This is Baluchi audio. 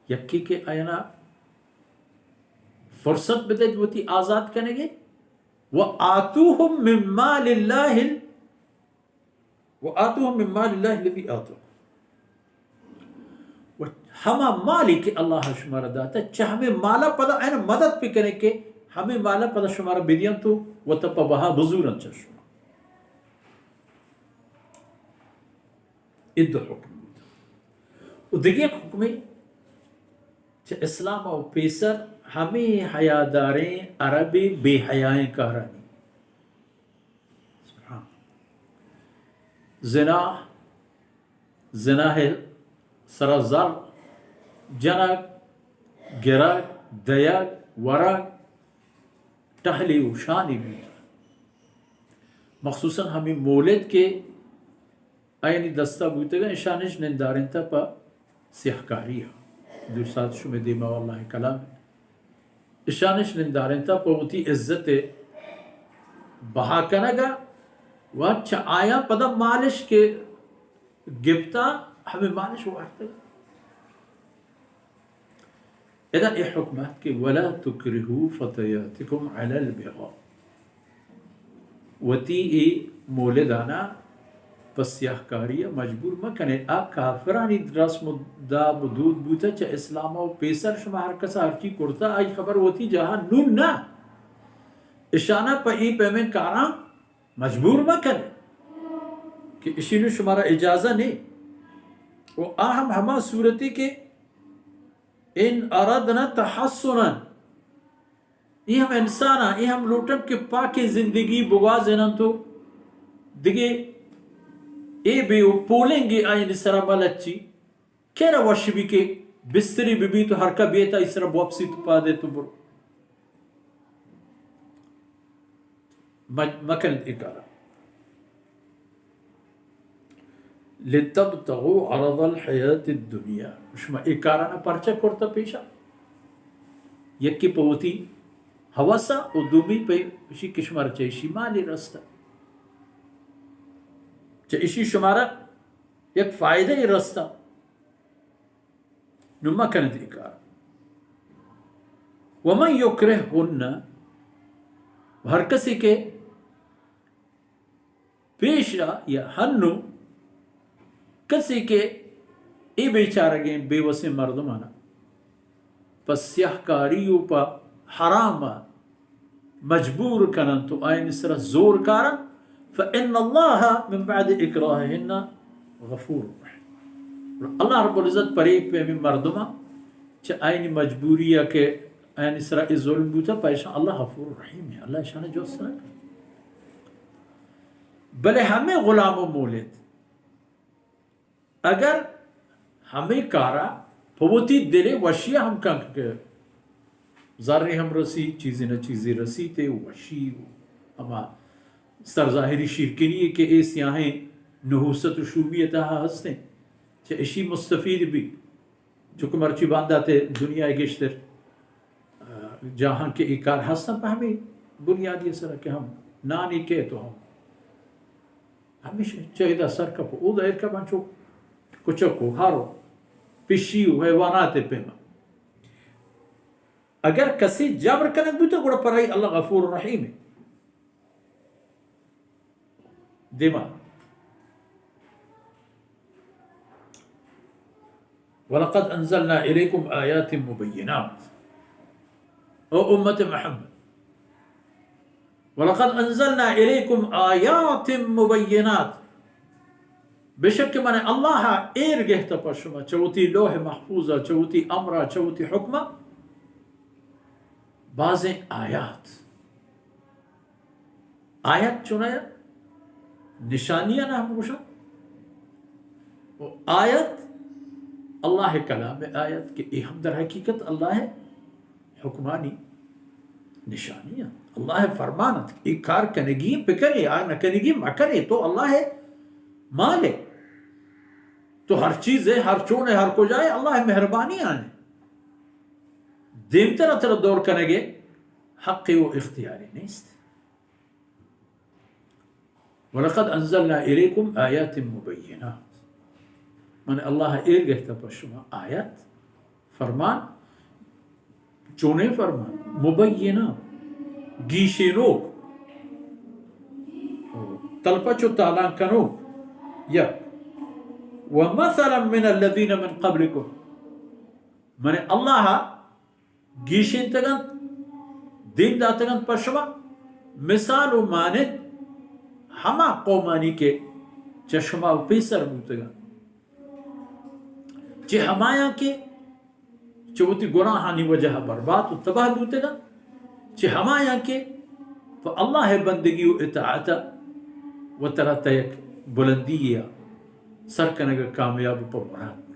یکے کہ آیانا فرصت بدئیت وتی آزاد کنگے، و آتوهم من مال الله ال-، و آتوهم من مال الله الذي آتاكم، و ہما مالی کہ اللہ شمارا داتا، چہ ہمے مالا پدا آیانا مدد بکنے کہ ہمے مالا پدا شمارا بدینت و وتا پہ بہا بزورنت چہ شما۔ اے دو حکم بوت۔ و دگہ یک حکمے چہ اسلام و پیسر ہمے حیاداریں عربی بے حیائیں کارانی۔ سبحان۔ زنا، زنا سرا زر جنگ، گرگ، دئیگ، ورگ، ٹہلی و شانی بوت۔ مخصوصاً ہمے مولد کہ آیانی دستا بوتگاں، اشانش نندارینتا پہ سیاہکاری ء۔ دو ساعت شمئے دیما واللہ کلام۔ اشانش نندارینتا پہ وتی عزت ء بہا کنگ ء و چہ آیاں پدا مالش کہ گپتا، ہمے مالش وارتگ۔ ادا اے حکم ات کہ ولا تکرهوا فتياتكم على البغاء۔ وتی اے مولدانا پہ سیاہکاری ء مجبور مکنے۔ آ کافرانی رسم و داب و دود بوتہ، چہ اسلام و پیسر شما ہر کسا ہرچی کرتہ، آئی خبر وتی جاہا۔ نون نہ، اشانا پہ اے پیمیں کاراں مجبور مکنے کہ اشی نوں شمارا اجازہ نے۔ و آ ہم ہما صورتی کہ ان اردنا تحصنا، اے ہم انساناں، اے ہم لوٹنت کہ پاکیں زندگی بگوازیننت و دگہ اے بے و پولنگے آیانی سرا ملچی۔ کیرا وش بی کہ بستری ببیت و ہرکا بیت آئی سرا بوپسیت و پادیت و برو۔ مج-، مکنت اے کارا۔ لتبتغوا عرض الحیات الدنیا۔ شما اے کارانا پرچہ کرتہ پیشا؟ یکی پہ وتی ہوسا و دومی پہ اشی کہ شمارا چہ اشی مالی رستہ، چہ اشی شمارا یک فائدہ ای رستہ۔ نوں مکنت اے کار۔ ومن یکرههن، ہر کسی کہ پیشا یا ہنو کسی کہ اے بیچارگیں بے وسیں مردمانا پہ سیاہکاری و پہ حرام مجبور کننت و آیانی سرا زور کارنت، فإن الله من بعد إكراههن غفور رحيم۔ اللہ رب العزت پرے پیمیں مردماں چہ آیانی مجبوری ء کہ آیانی سرا اے ظلم بوتا، پہ ایشاں اللہ غفور رحیم ہے، اللہ ایشاں جوست نہ کنت۔ بلے ہمے غلام و مولد اگر ہمے کارا پہ وتی دل ء وشی ء ہم کنت کہ زرے ہم رسی، چیزے نہ چیزے رسیت ء وشی و ہما سرظاہری شیرکنی ء کہ اے سیاہیں نحوست و شومی ء تہا ہستیں، چہ اشی مستفید بی۔ چونکہ مرچی باندات ء دنیا ء گیشتر جاہاں کہ اے کار ہستاں پہ ہمے بنیادی سرا کہ ہم نانی کئیت و ہم ہمیش چہ ادا سر کپ و اودا ایر کپ انچو کچک و ہر و پشی و حیوانات پیما۔ اگر کسی جبر کنگ بوتہ گڑا پرائی اللہ غفور رحیم ہے۔ دیما، ولقد انزلنا الیکم آیات مبینات۔ او امت محمد، ولقد انزلنا الیکم آیات مبینات، بے شک من اللہ ایر گہتہ پہ شما چہ وتی لوح محفوظ ء، چہ وتی امر ء، چہ وتی حکم ء بازیں آیات۔ آیت چونایا نشانیانا ہم گوشاں۔ و آیت اللہ کلام آیت کہ اے ہم در حقیقت اللہ حکمانی نشانی انت۔ اللہ فرمان انت کہ اے کار کنگی بکنے، آ نہ کنگی مکنے، تو اللہ مالے، تو ہر چیز ہے، ہر چون ہے، ہر کجا ہے، اللہ مہربانی آنے۔ دیمتر ترا دور کنگے حق و اختیاری نیست۔ ولقد انزلنا الیکم آیات مبینات۔ من اللہ ایر گہتہ پہ شما آیت فرمان، چونیں فرمان؟ مبینہ، گیشینوک، تلپچ و تالان کنوک، یک، و مثلا من الذین من قبلکم، من اللہ گیشینتگ انت، دیم داتگ انت پہ شما، مثال و مانند ہما قومانی کہ چہ شما پیسر بوتگ انت، چہ ہمایاں کہ چہ وتی گناہانی وجہ ء برباد و تباہ بوتگ انت، چہ ہمایاں کہ پہ اللہ ء بندگی و اطاعت ء وترا تہ یک بلندی ء سر کنگ ء کامیاب و پہ مراد۔